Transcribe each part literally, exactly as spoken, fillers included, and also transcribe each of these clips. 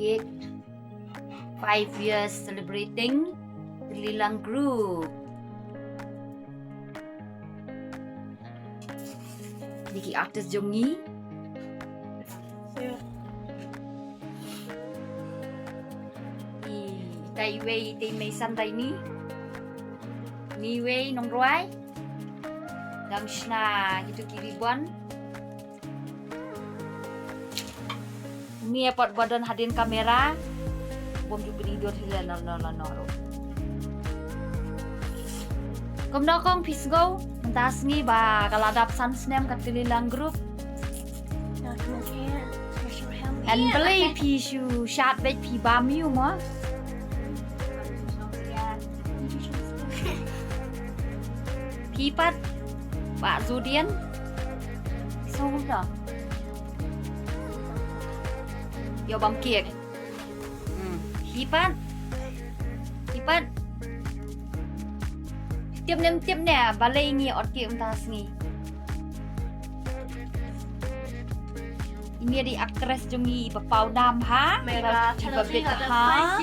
Cake, five years celebrating Tlilang Group. Dei ki artist jong ngi. Ita iwei ita i mei san dei ni. Ni iwei nongrwai. Dang shna kitu ki ribbon. Ni e pat ba don hadien kamera. Bym ju pyni dor hi lano lano lano ruh. Kumno kong phi sngew mynta sngi ba ka la dap san snem ka Tlilang Group. And balei phi shu shad beit phi bam ïa u mo? Phi pat ba Judian. Song da. Ïoh bam cake. Hmm. Phi pat. Phi pat. Tip ne em tip ne balei ngi ot cake mynta sngi. Ini dei actress jong ngi ba paw nam ha. Mega iba, iba television bit ha.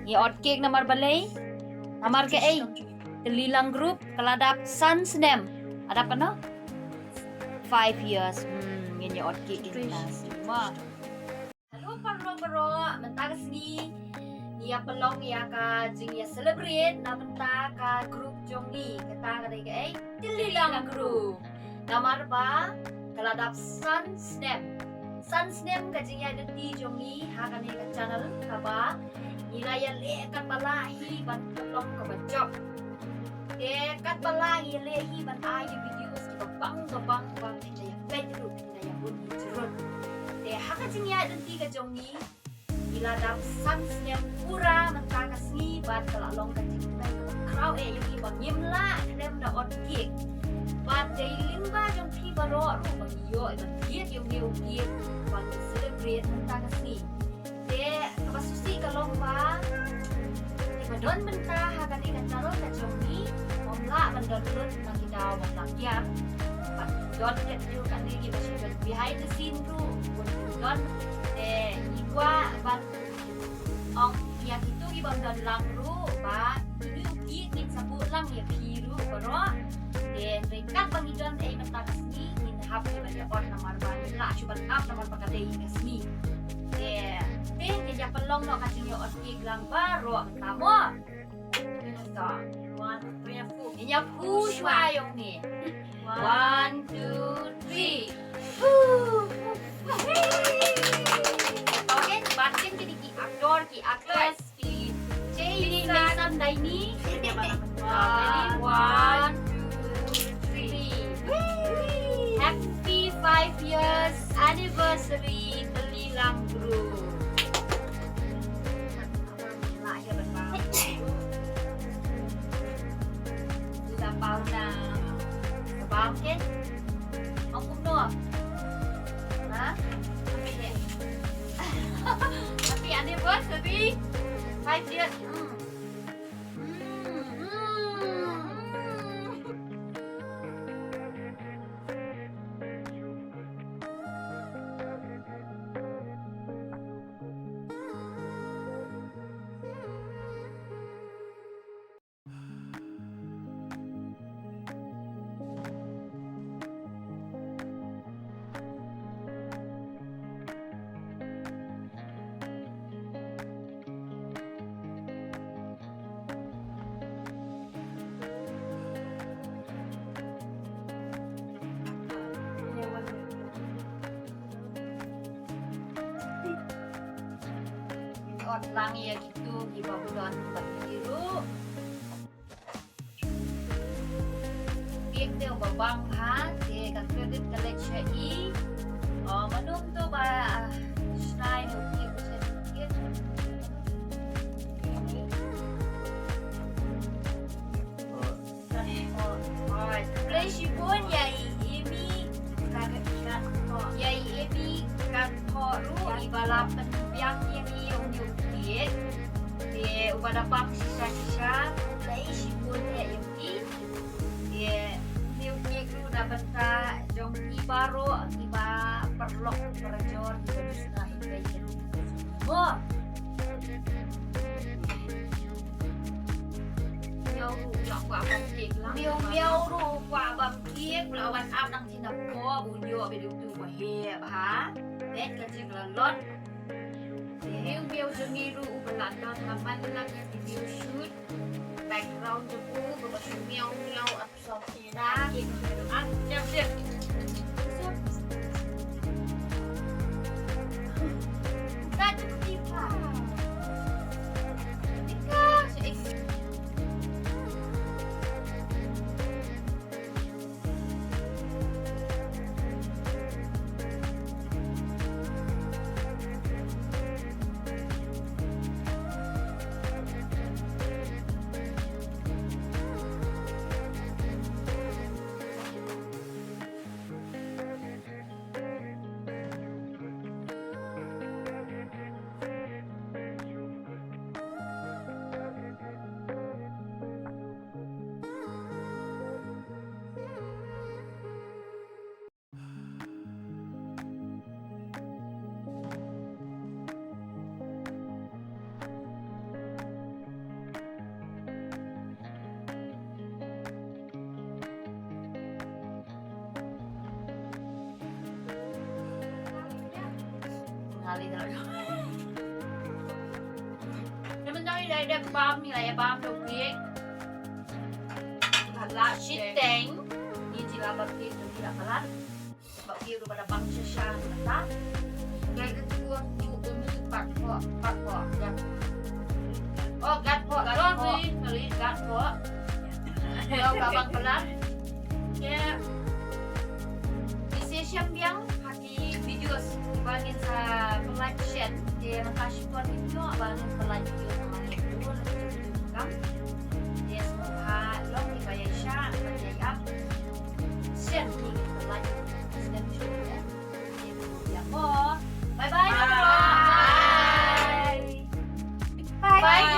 Ngi ot cake namar balei. Namar kaei. Tlilang Group ka la dap san snem. Adap kano? Five years. Hmm, ngin ïa ot cake mynta sngi. Hello paralok baroh, mynta ka sngi ngi ïa pynlong ïa ka jingïa celebrate na bynta ka group jong ngi, kata ka dei kaei, Tlilang Group. Namar ba ka la dap san snem. San snem ka jingïaid lynti jong ngi ha kane ka channel kaba ngi la ïaleh katba lah hi ban pynlong kaba jop. Te katba lah ngi ïaleh hi ban ai ïa videos kiba bang ba bang ba phin da ïa peit ruh phin da ïa bun hi jrut. Te ha ka jingïaid lynti ka jong ngi ngi la dap san snem pura mynta ka sngi bad ka la long ka jingpynlong kaba khraw eh ïa ngi ba ngim lah khlem da ot cake. Bad dei lyngba jong phi baroh ruh ba ngi ïoh ban thied ïa une u cake ba ngi celebrate mynta ka sngi. Te kaba sngewsih ka long ba te ba don mynta ha kane ka channel ka jong ngi, ym lah ban don lut na ki daw ba la kiar. Bad don kat ju kane kiba shu don behind the scene ruh bun don. Te ngi kwah ban ong ïa kitu ki bym don lang ruh ba kine ki ngin sa buh lang ïa phi ruh baroh. Te hynrei katba ngi don ei mynta ka sngi ngin hap ïa ban ïa ot namar ba ngin lah shu ban ap namar ba ka dei ka sngi. Te te ngin ïa pynlong noh ka jingïa ot cake lang baroh mynta mo. Mynta. Ngin ïa phu shuwa ïong ni. One, two, three. Phu. Okay, batin ki dei ki actor, ki actress, ki Jay, Lisa, Mason, Daini. One, two, three. Happy five years anniversary Tlilang Group. Ila pauna. Bangkit. Ang kumno. Ha? Happy anniversary. Five years. Mm. Mm, mm, mm. Ot lang ïa kitu kiba don bad ki ruh. Cake te uba bang bha, te ka credit ka leit sha i. Oh, mano to ba, ah, shnai no cake, cake. Khublei shibun ïa i Amy Kathoh, ïa i Amy Kathoh ruh iba la pynbiang ïa ngi ïa une u cake. Te uba da bang shisha shisha, khublei shibun ïa i. Te une u cake ruh na bynta jong ngi baroh kiba paralok parajor kiba ju sngewbha ïa u cake. Bo. Miaw ruh ïa kwah bam cake lang. Miaw miaw ruh kwah bam cake, la wan ap nang sina po, bu ïoh ba dei utu ba heh bha. Bad ka jinglalot. Miaw miaw jong ngi ruh u ba la don, la man la ka video shoot. Background jong u ba ka miaw miaw. Nga lei da. Te mynta ngi la ïa dep bam, ngi la ïa bam da u bieit. Ba la shiteng. Ngi te la bam bieit da u bieit la palat. Ba u bieit ruh ba da bang shisha mynta. Ngi la ïa dep bam bieit da u bieit pat pok, pat pok. Oh, gat pok. Sorry, sorry, gat pok. Ïa, ka bang palat. Ïa. Ngi sa ïashem biang ha ki videos ba ngin sa pynlait shen. Te mynta shipor ngin ïoh ba ngin pynlait video sa ma ngin ïoh na ki video kam. Te sngewbha long kiba ïaishah, kiba ïaishah. Shen ngin pynlait. Shen shen. Te ïa ko. Bye bye. Bye. Bye. Bye.